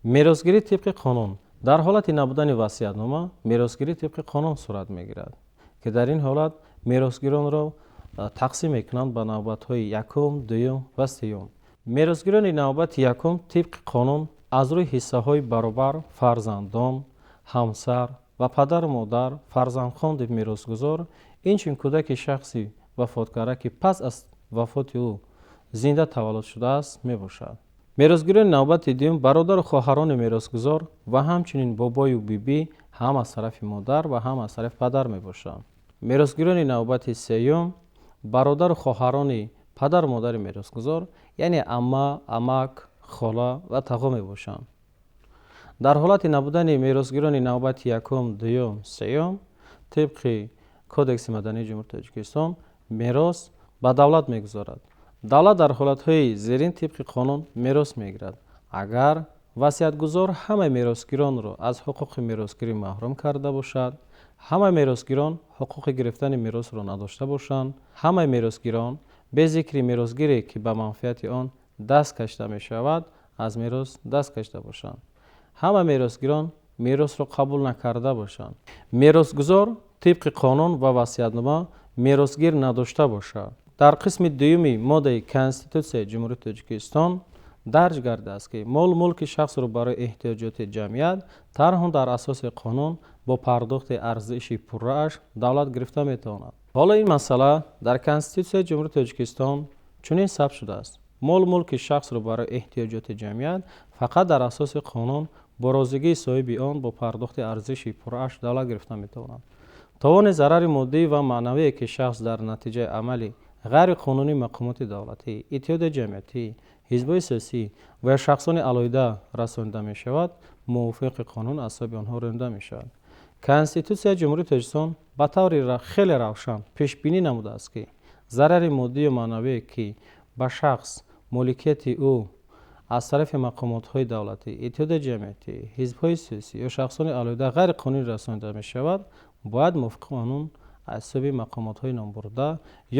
Меросгирӣ тибқи қонун. Дар ҳолати набудани васиятнома меросгирӣ тибқи қонун сурат мегирад, ки дар ин ҳолат меросгиронро тақсим мекунанд ба навбатҳои якум, дуюм ва сеюм. Меросгирони навбати якум тибқи қонун аз рӯи ҳиссаҳои баробар фарзандон, ҳамсар ва падару модар, фарзандхонди меросгузор, инчунин кӯдаки шахси вафоткарда, ки пас аз вафоти ӯ зинда таваллуд шудааст, мебошад. Меросгирони навбати дуюм бародару хоҳарони меросгузор ва ҳамчунин бобою бибӣ ҳам аз тарафи модар ва ҳам аз тарафи падар мебошанд. Меросгирони навбати сеюм бародару хоҳарони падару модари меросгузор, яъне амма, амак, хола ва тағо мебошанд. Дар ҳолати набудани меросгирони навбати якум, дуюм, сеюм тибқи Кодекси мадании Ҷумҳурии Тоҷикистон мерос ба давлат мегузорад. Давлат дар ҳолатҳои зерин тибқи қонун мерос мегирад. Агар васиятгузор ҳамаи меросгиронро аз ҳуқуқи меросгирӣ маҳрум карда бошад, ҳамаи меросгирон ҳуқуқи гирифтани меросро надошта бошанд, ҳамаи меросгирон бе зикри меросгире, ки ба манфиати он даст кашида мешавад, аз мерос даст кашида бошанд, ҳама меросгирон меросро қабул накарда бошанд, меросгузор тибқи қонун ва васиятнома меросгир надошта бошад. Дар қисми дуюми моддаи Конститутсияи Ҷумҳурии Тоҷикистон дарҷ гардидааст, ки молу мулки шахсро барои эҳтиёҷоти ҷамъият танҳо дар асоси қонун бо пардохти арзиши пуррааш давлат гирифта метавонад. Ҳоло ин масъала дар Конститутсияи Ҷумҳурии Тоҷикистон чунин сабт шудааст: молу мулки шахсро барои эҳтиёҷоти ҷамъият фақат дар асоси қонун бо розигии соҳиби он бо пардохти арзиши пуррааш давлат гирифта метавонад. Тавони зарари моддӣ ва маънавие, ки шахс дар натиҷаи амали ғайриқонунии мақомоти давлатӣ, иттиҳоди ҷамъиятӣ, ҳизбҳои сиёсӣ ва ё шахсони алоҳида расонида мешавад, мувофиқи қонун аз ҳисоби онҳо рӯнда мешавад. Конститутсияи Ҷумҳурии Тоҷикистон ба таври хеле равшан пешбинӣ намудааст, ки зарари моддию маънавие, ки ба шахс моликияти ӯ аз тарафи мақомотҳои давлатӣ, иттиҳоди ҷамъиятӣ, ҳизбҳои сиёсӣ ё шахсони алоҳида ғайриқонунӣ расонида мешавад, бояд мувофиқи қонун аз ҳисоби мақомотҳои номбурда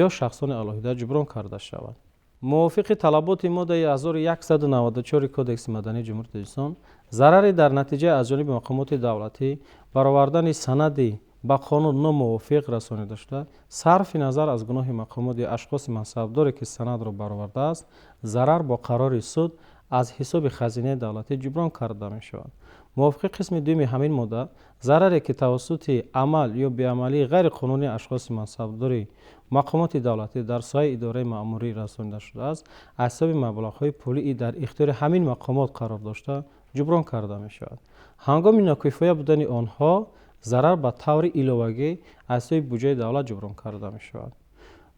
ё шахсони алоҳида ҷуброн карда шавад. Мувофиқи талаботи моддаи 1194 Кодекси мадании Ҷумҳурии Тоҷикистон зарари дар натиҷаи аз ҷониби мақомоти давлатӣ баровардани санади ба қонун номувофиқ расонида шуда, сарфи назар аз гуноҳи мақомот ё ашхоси мансабдоре, ки санадро баровардааст, зарар бо қарори суд аз ҳисоби хазинаи давлатӣ ҷуброн карда мешавад. Мувофиқи қисми дуюми ҳамин модда зараре, ки тавассути амал ё беамалии ғайриқонунии ашхоси мансабдори мақомоти давлатӣ дар соҳаи идораи маъмурӣ расонида шудааст, аз ҳисоби маблағҳои пулии дар ихтиёри ҳамин мақомот қарор дошта ҷуброн карда мешавад. Ҳангоми нокифоя будани онҳо зарар ба таври иловагӣ аз ҳисоби буҷаи давлат ҷуброн карда мешавад.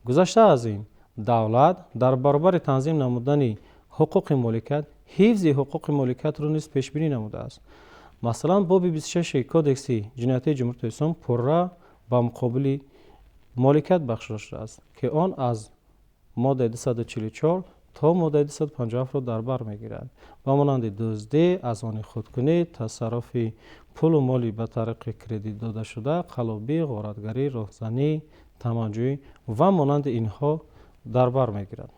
Гузашта аз ин, давлат дар баробари танзим намудани ҳуқуқи моликият ҳифзи ҳуқуқи моликиятро низ пешбинӣ намудааст. Масалан, боби 26 Кодекси ҷиноятии Ҷумҳурии Тоҷикистон пурра ба муқобили моликият бахшида шудааст, ки он аз моддаи 244 то моддаи 257-ро дар бар мегирад, ба монанди дуздӣ, аз они худкунӣ, тасарруфи пулу моли ба тариқи кредит додашуда, қаллобӣ, ғоратгарӣ, роҳзанӣ, тамаъҷӯӣ ва монанди инҳо дар бар мегирад.